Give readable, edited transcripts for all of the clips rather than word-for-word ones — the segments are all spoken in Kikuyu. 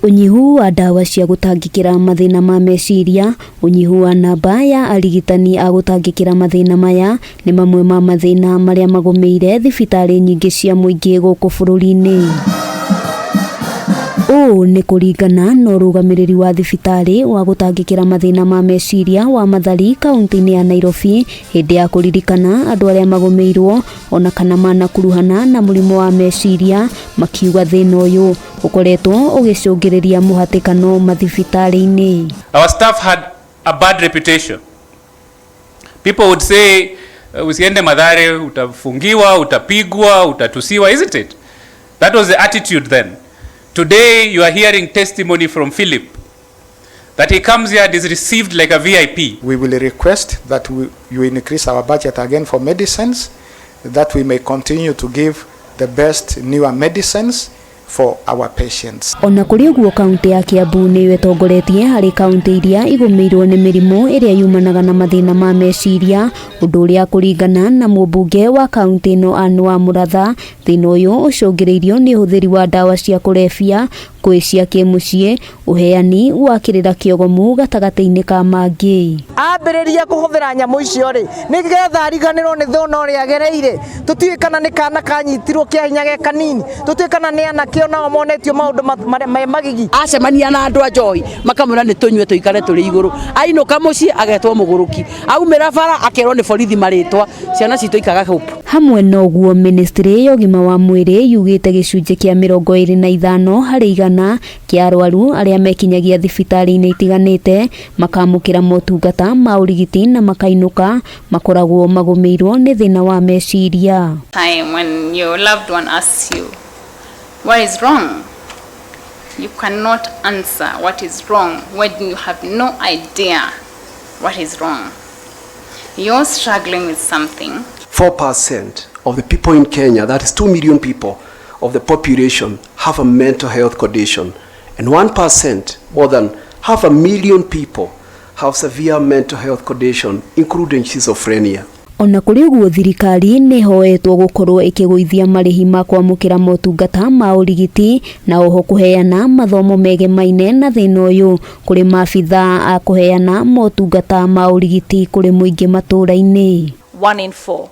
Ũnyihu wa ndawa cia gũtangĩkĩra mathĩna ma meciria, ũnyihu wa namba ya arigitani a gũtangĩkĩra mathĩna maya nĩ mamwe ma mathĩna marĩa magũmĩire thibitarĩ nyingĩ cia mũingĩ gũkũ bũrũri-inĩ. Ũũ nĩ kũringana na ũrũgamĩrĩri wa thibitarĩ wa gũtangĩkĩra mathĩna ma meciria wa Mathari kaunti-inĩ ya Nairobi hĩndĩ ya kũririkana andũ arĩa magũmĩirwo ona kana manakuruhana na mũrimũ wa meciria, makiuga thĩna ũyũ ũkoretwo ũgĩcũngĩrĩria mũhatĩkano mathibitarĩ-inĩ. Our staff had a bad reputation. People would say, usiende Mathare, utafungiwa, utapigwa, utatusiwa, isn't it? That was the attitude then. Today, you are hearing testimony from Philip that he comes here and is received like a VIP. We will request that you increase our budget again for medicines, that we may continue to give the best newer medicines for our patients. Ona kũrĩ ũguo, kaunti ya Kiambu nĩyo ĩtongoretie harĩ kaunti iria igũmĩirwo nĩ mĩrimũ ĩrĩa yumanaga na mathĩna ma meciria, ũndũ ũrĩa kũringana na mũmbunge wa kaunti ĩno Anne wa Mũratha, thĩna ũyũ ũcũngĩrĩirio nĩ ũhũthĩri wa ndawa cia kũrebia, ngũĩ cia kĩmũciĩ, ũheani wa kĩrĩra kĩogomu gatagatĩ-inĩ ka mangĩ. Ambĩrĩria kũhũthĩra nyamũ icio rĩ, nĩgetha ariganĩrwo nĩ thĩna ũrĩa agereire. Tũtiũĩ kana nĩ kana kanyitirwo kĩa hinya ge kanini, tũtiũĩ kana nĩ anake onao monetio maũndũ me magigi. Acemania na andũ a njohi makamwĩra nĩ tũnyue tũikare tũrĩ igũrũ, ainũka mũciĩ agetwo mũgũrũki, aumĩra bara akerwo nĩ borithi marĩtwa, ciana citũ ikaga hope. Hamwe na ũguo, ministry ya ũgima wa mwĩrĩ yugĩte gĩcunjĩ kĩa 25% kĩa arwaru arĩa mekinyagia thibitarĩ-inĩ itiganĩte makamũkĩra motungata ma ũrigiti na makainũka makoragwo magũmĩirwo nĩ thĩna wa meciria. Time when your loved one asks you, "What is wrong?" You cannot answer what is wrong when you have no idea what is wrong. You're struggling with something. 4% of the people in Kenya, that is 2 million people of the population, have a mental health condition. And 1%, more than half a million people, have severe mental health condition, including schizophrenia. Ona kũrĩ ũguo, thirikari nĩ ĩhoetwo gũkorwo ĩkĩgũithia marĩhi ma kwamũkĩra motungata ma ũrigiti na oho kũheana mathomo megemaine na thĩna ũyũ kũrĩ maabithaa a kũheana motungata ma ũrigiti kũrĩ mũingĩ matũũra-inĩ. One in four.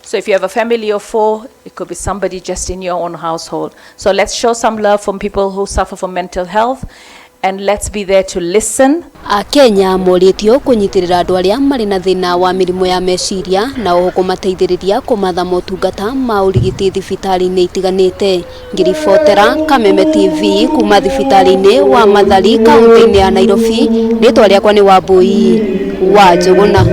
So if you have a family of four, it could be somebody just in your own household. So let's show some love from people who suffer from mental health and let's be there to listen. Akenya morĩtio kũnyitĩrĩra andũ arĩa marĩ na thĩna wa mĩrimũ ya meciria na oho kũmateithĩrĩria kũmatha motungata ma ũrigiti thibitarĩ-inĩ itiganĩte. Ngĩribotera Kameme TV kuma thibitarĩ-inĩ wa Mathari kaunti-inĩ ya Nairobi, rĩtwa rĩakwa nĩ Wambui wa Njũgũna.